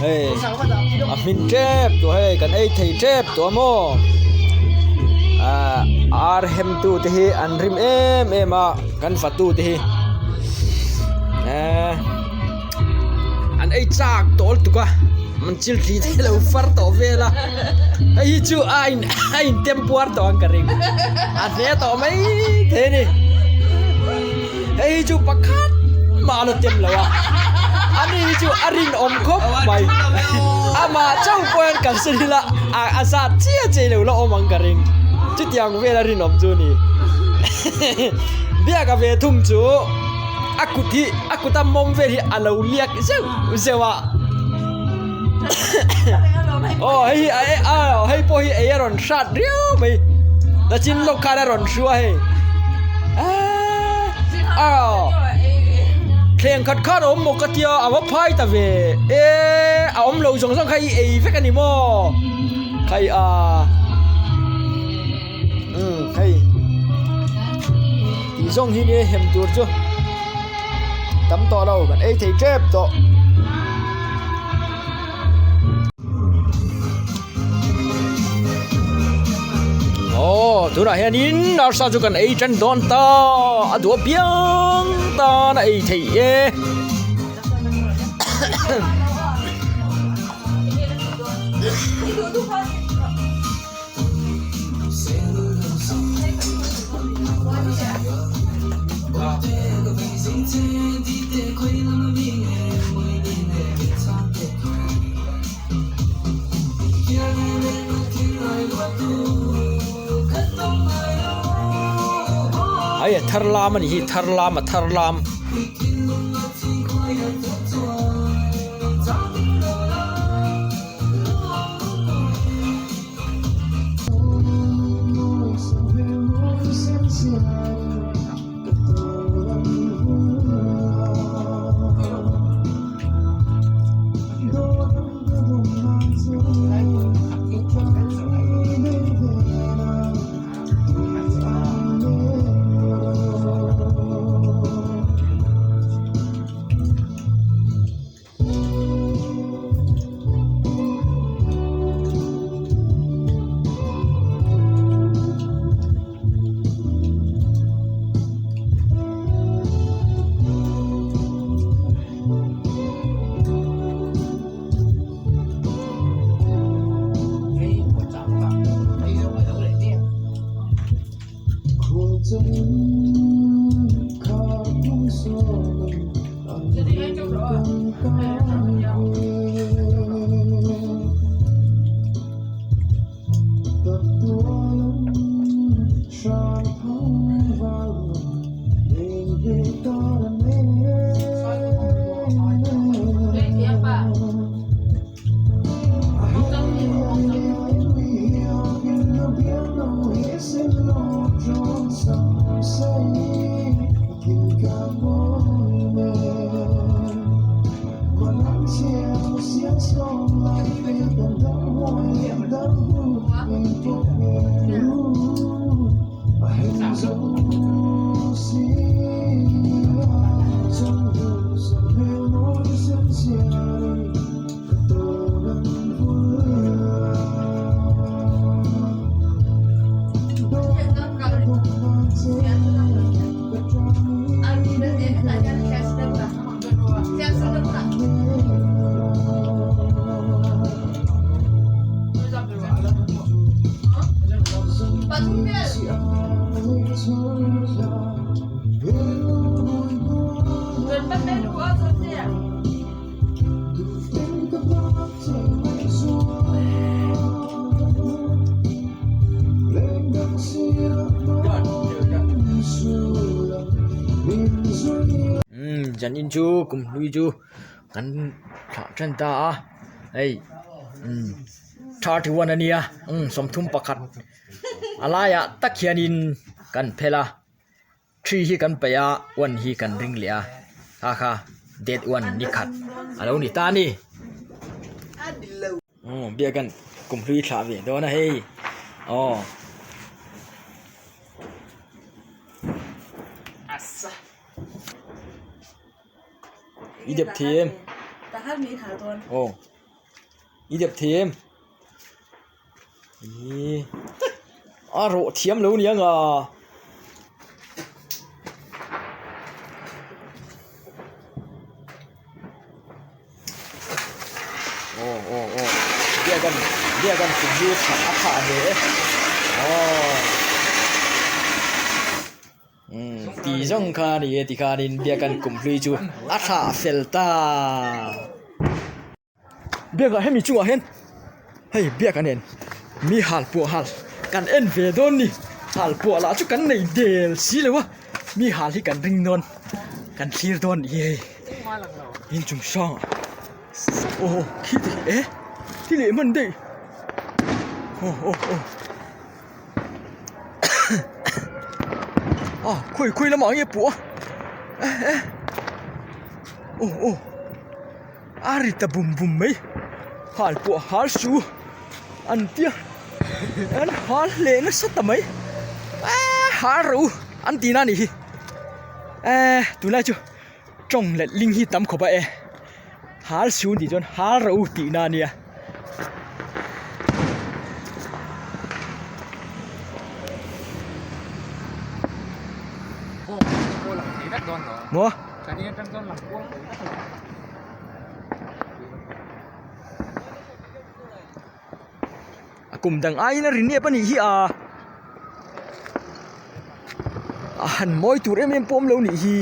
Hei a hmin tep tawh hei kan ei thei tep tawh a maw ahh ar hem tu te hi an rim em em a kan fatu te hi ehh an ei chak tawh lutuk a an chil thli te lo far tawh vel a hei hi chu a in a in tem puar tawh ang ka ring a hne tawh mai thei a ni hei hi chu pakhat mah a la tem lo a ani hi chu a rinawm khawp mai amah chauh pawh hian kan hre ila a zat chiah chiah lo la awm ang ka ring chutiang vel a rinawm chu a ni biak a ve thung chu. A kut hi a kut a mawm vel hi a lo liak zeuh zeuh a aw hei hi a a hei pawh hi ei a rawn hrat riau mai nachin lawk khan a rawn hru a hei eee aw thleng khat khan a awm maw ka tia a va phai ta ve eee a awm lo zawng zawng kha i ei vek a ni maw khai a. Umm hei tih zawng hi nia hem tur chu tam tawh lo kan ei thei tep tawh. Aw tunah hianin arsa chu kan ei tan dawn ta a duh apiang tan a ei theih e. Hei a thar lam a nih hi thar lam a thar lam. Umm zanin chu kum hlui chu kan thlah tan ta a hei umm 31 a nia umm 31 a laiah tak hianin kan phel a. Three hi kan paih a, one hi kan ring leh a, kha kha date one ni khat a lo ni ta a ni. Aw biak an kum hlui thlah ve dawn a hei aw. I dep thei em? Aw. I dep thei em? Ih a rawh thiam lo ni ang a. Aw aw aw biakan biakan kum hi tha a tha hle e aw umm ti zawng kha a ni e tikhanin biakan kum hlui chu a tha fel ta. Biakah hemi chungah hian hei biak a nen mi hal puah hal kan en ve dawn ni hal puah lah chu kan nei del si lo a mi hal hi kan ring dawn kan thlir dawn ni hi hei inchung sang ah aw khi te e khi leh hman daih aw aw aw a khawi khawi lamah nge puah a eh eh aw aw. A ri ta bum bum mai hal pawh hal su an tia an hal hle nasa ta mai eee hal rawh u an tih na a nih hi eee tunlai chu tawng leh ling hi tam khawp a e hal su an tih chuan hal rawh u tih na a nia. Maw. A kum dang aiin a ri nep a nih hi a a han mawi tur em em pawh awm lo nih hi.